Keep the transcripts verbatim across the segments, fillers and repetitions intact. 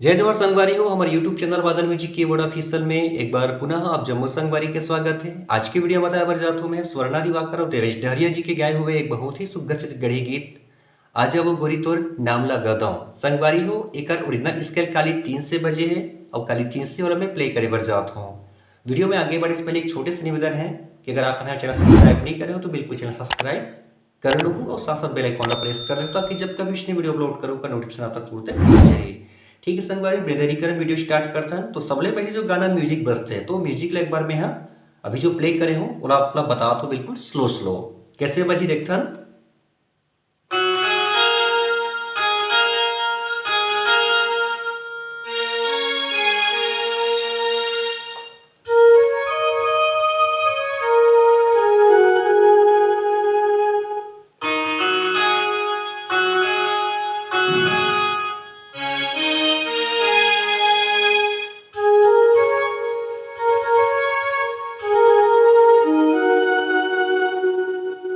जय जोहार संगवारी हो, हमर YouTube चैनल बादल म्यूजिक कीबोर्ड ऑफिशियल में एक बार पुनः आप जम्मो संगवारी के स्वागत है। आज के वीडियो बताए बर जात हूँ मैं स्वर्णा दिवाकर और देवेश डहरिया जी के गाए हुए एक बहुत ही सुघर छत्तीसगढ़ी गीत, आजा वो गोरी तोर नाम ला गदौं। संगवारी हो, एकर ओरिजिनल स्केल काली तीन से बजे है और काली तीन से वाला मैं प्ले करे बर जात हूँ। वीडियो में आगे बढ़े से पहले एक छोटे से निवेदन है कि अगर आप हमारे चैनल सब्सक्राइब नहीं करे हो तो बिल्कुल चैनल सब्सक्राइब कर लो और साथ साथ बेल आइकन ला प्रेस कर लो, ताकि जब कभी इसने वीडियो अपलोड करूँ का नोटिफिकेशन आप तक तुरंत पहुँच जाए। ठीक है संगवारी, बिना देरी करे वीडियो स्टार्ट करथन। तो सबले पहले जो गाना म्यूजिक बजथे, तो म्यूजिक ला एक बार मैं हा अभी जो प्ले करे हूँ, ओला आप ला बतात हूँ बिल्कुल स्लो स्लो। कैसे बजी देखथन।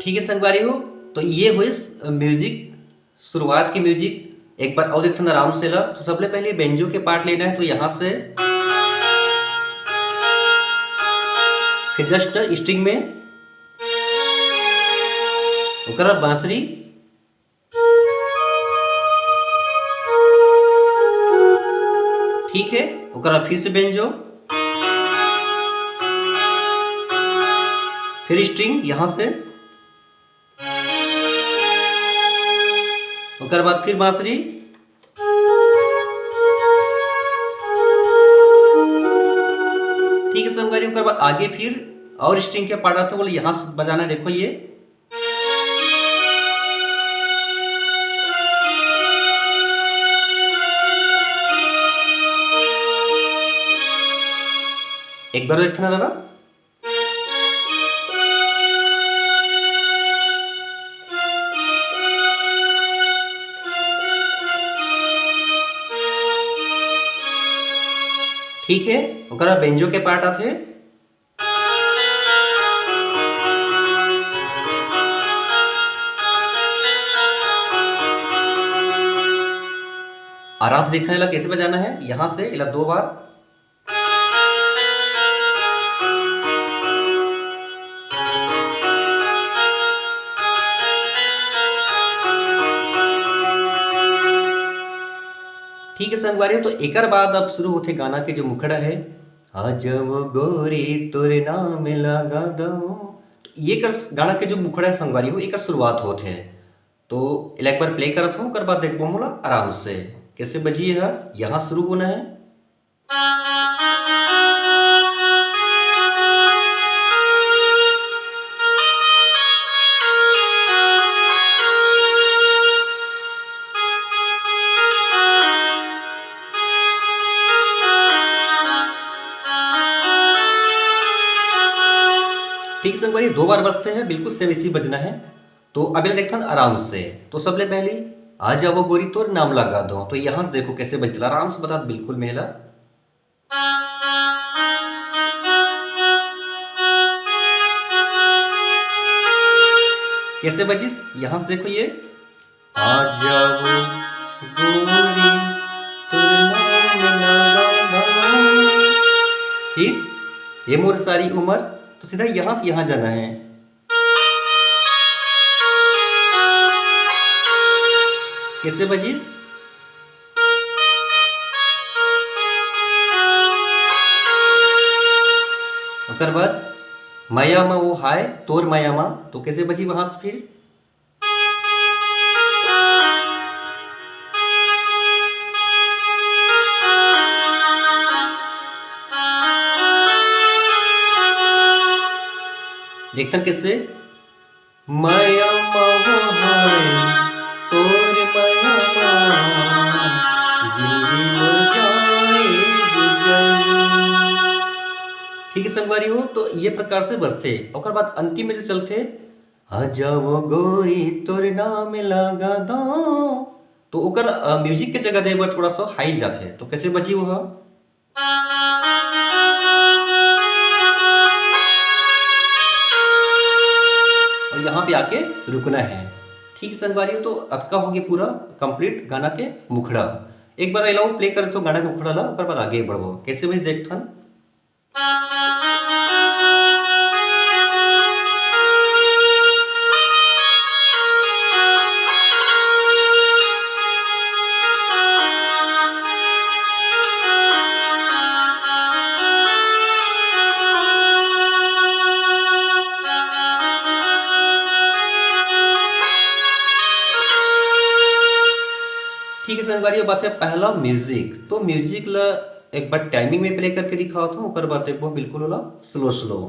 ठीक है संगवारी हो, तो ये हुई म्यूजिक, शुरुआत की म्यूजिक। एक बार और देखते हैं आराम से ला। तो सबले पहले बेंजो के पार्ट लेना है, तो यहाँ से फिर जस्ट स्ट्रिंग में, ओकर बाद बांसुरी, ठीक है, ओकर बाद फिर से बेंजो, फिर स्ट्रिंग यहाँ से, ओकर बाद फिर बांसुरी। ठीक है संगवारी, ओकर बाद आगे फिर और स्ट्रिंग के पार्ट आथे, बोले यहाँ से बजाना है। देखो ये एक बार देखना दादा। ठीक है, ओकरा बेंजो के पार्ट आथे। आराम से देखना, एला कैसे बजाना है। यहाँ से एला दो बार। ठीक है संगवारी, तो एकर बाद अब शुरू होथे गाना के जो मुखड़ा है, "आजा वो गोरी तोरे नाम लगा दो।" तो ये कर, गाना के जो मुखड़ा है संगवारी हो, एकर शुरुआत होत है। तो एला एक बार प्ले करत हूँ, ओकर बाद देखबो मोला आराम से कैसे बजी है। यहाँ शुरू होना है। ठीक संगवारी, दो बार बजते हैं, बिल्कुल सेम इसी बजना है। तो अब एला देखथन आराम से। तो सबले पहली, "आजा वो गोरी तोर नाम लगा दो।" तो यहाँ से देखो कैसे बजला, आराम से बता बिल्कुल मेला। कैसे बजिस? यहाँ से देखो ये, "आजा वो गोरी तोर नाम लगा दो।" फिर ये मोर सारी उम्र, तो सीधा यहाँ से यहाँ जाना है। कैसे बजिस? ओकर बाद मया मा वो हाय, तोर मया मा, तो कैसे बजी वहां से फिर? देखथन कैसे? मया मा वो हाय, तोर मया मा, जिंदगी मोर जाए गुजर। ठीक है संगवारी हो, तो ये प्रकार से बजथे। ओकर बाद अंतिम में जो चलथे, "आजा वो गोरी तोर नाम लगा दो।" तो ओकर, अ, म्यूजिक के जगह दे बर थोड़ा सा हाई जाथे। तो कैसे बजी वो ह? और यहाँ पे आके रुकना है। ठीक संगवारी हो, तो अतका होगे पूरा कंप्लीट गाना के मुखड़ा। एक बार एला प्ले करथों गाना के मुखड़ा ला, ओकर बाद आगे बढ़बो। कैसे बजही देखथन। ठीक है संगवारी, अब आथे पहला म्यूजिक। तो म्यूजिक ला एक बार टाइमिंग में प्ले करके दिखावत हूँ, ओकर बाद देखबो बिल्कुल ओला स्लो स्लो।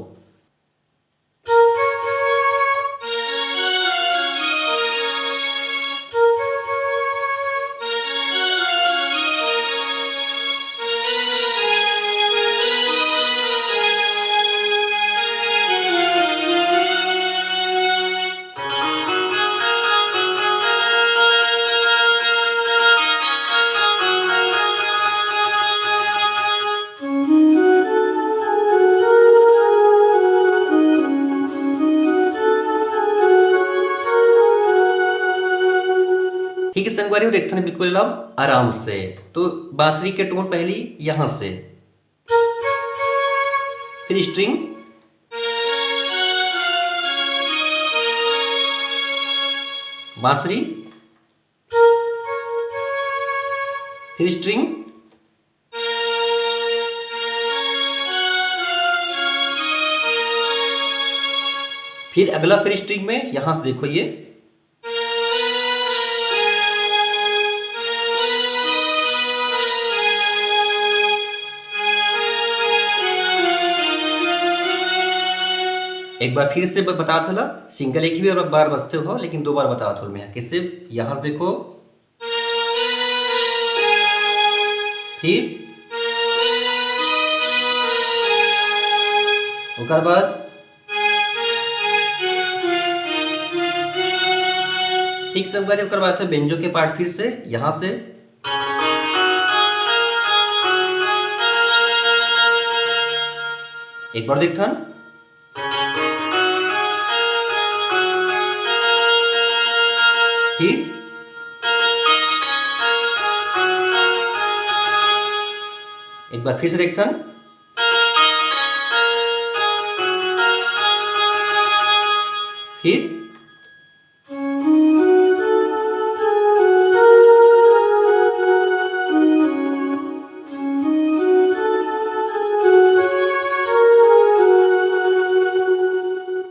ठीक है संगवारी, देखथन बिल्कुल अब आराम से। तो बांसुरी के टोन पहली यहाँ से, फिर स्ट्रिंग, बांसुरी, फिर स्ट्रिंग, फिर अगला फिर स्ट्रिंग में यहां से देखो ये। एक बार फिर से ब-, बतात हँव, सिंगल एक ही बार बजथे हो, लेकिन दो बार बतात हँव मैं। कैसे? यहाँ से देखो, फिर ओकर बाद ठीक से ओकर बाद बेंजो के पार्ट फिर से यहाँ से। एक बार देखथन। फिर एक बार फिर से देखथन। फिर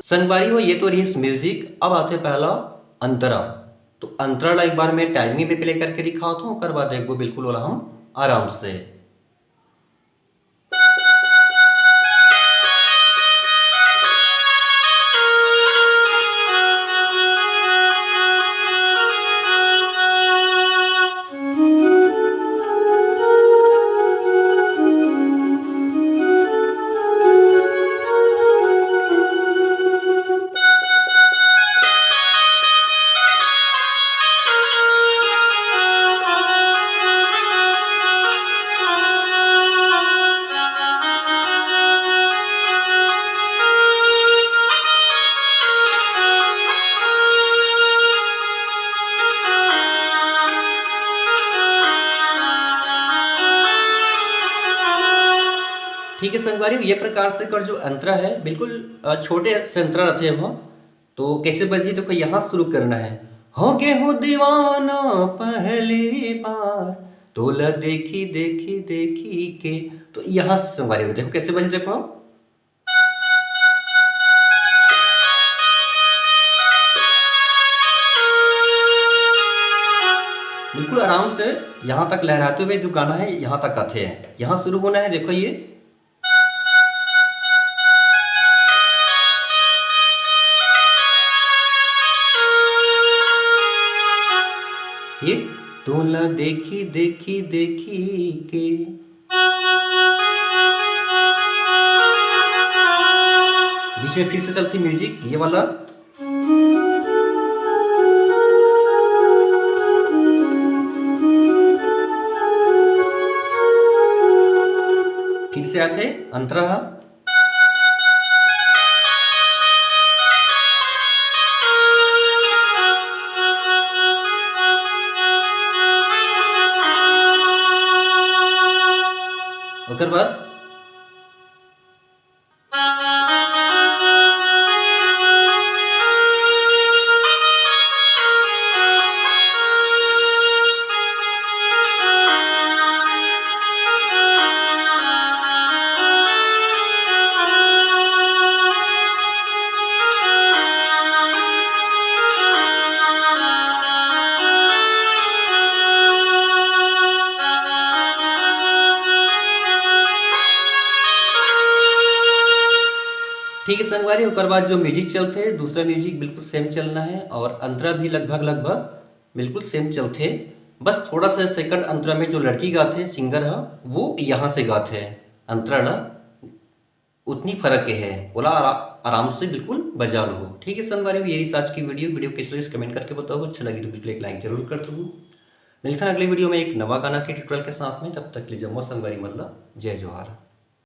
संगवारी हो, ये तो रहिस म्यूजिक। अब आथे पहला अंतरा। तो अंतरा ला एक बार मैं टाइमिंग में प्ले करके दिखावत हँव, ओकर बाद देखबो बिल्कुल ओला हम आराम से। ठीक है संगवारी, ये प्रकार से कर जो अंतरा है, बिल्कुल, अ, छोटे से अंतरा रथे हो। तो कैसे बजी, तो कोई यहाँ शुरू करना है, हो गे हँव दीवाना पहली बार, तोला देखी, देखी, देखी के। तो यहाँ से संगवारी हो, देखो कैसे बजी, देखो। बिल्कुल आराम से यहाँ तक लहराते हुए जो गाना है, यहाँ तक आते हैं, यहाँ शुरू होना है। देखो ये, ये तोला देखी, देखी, देखी के। बीच में फिर से चलती म्यूजिक, ये वाला। फिर से आथे अंतरा। ओकर बाद ठीक है संगवारी, ओकर बाद जो म्यूजिक चलथे, दूसरा म्यूजिक बिल्कुल सेम चलना है और अंतरा भी लगभग लगभग बिल्कुल सेम चलथे। बस थोड़ा सा सेकंड अंतरा में जो लड़की गाथे, सिंगर ह, वो यहाँ से गाथे, अंतरा ना उतनी फर्क के है, ओला आरा-, आराम से बिल्कुल बजा लो। ठीक है संगवारी, ये रही आज की वीडियो। वीडियो कैसे लगी कमेंट करके बताओ, अच्छा लगी तो बिल्कुल एक लाइक जरूर कर दो। मिलते हैं अगले वीडियो में एक नवा गाना के ट्यूटोरियल के साथ में, तब तक के लिए जम्मो संगवारी मन ला जय जोहार।